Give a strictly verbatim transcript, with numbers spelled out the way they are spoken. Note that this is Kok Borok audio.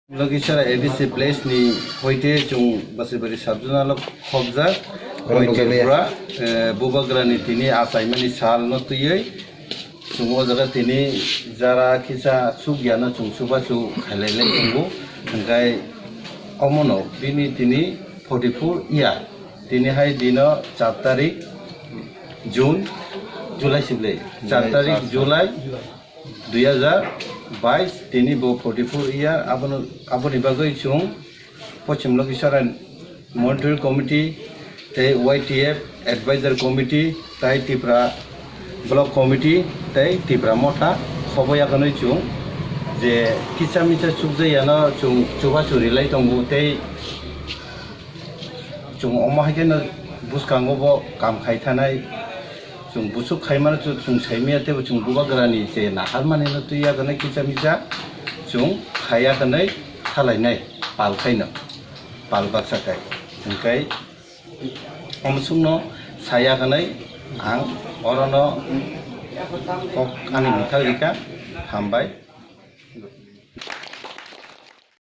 Logisara A D C place ni hoite chwng Basibari sub zonal o khobjak. Oro nukjakliya. Tripura, eh, Bubagrani tini achaimani sal no twiwi chwng o jaga tini jara kisa chukya no chwng chubachu khailai lai tongo. Hwnkhe omono bini tini forty-four year. Tini hai dino char tarik June, July sible. Char tarik July dui hajar bais, tini bo forty-four year, abono, aboni bagwi chwng Pochim Logisara Monitoring Committee tei Y T F Advisor Committee tei Tripura Block Committee tei Tripura Motha khoboi yakanwi chwng je kisa misa chukjayano chwng chubachu rilai tongo tei chwng omo hai kheno bwskango bo kam khai thanai. Chwng busuk khaimano chwng, chwng saimaya teibo chwng Bubagrani je naharmani no twi yakanai kisa misa chwng khai yakanai thalainai pal khaino, pal baksa khai. Hwnkhe omo chwngno sa yakanai ang orono kok ani mwthang rikha. Hambai.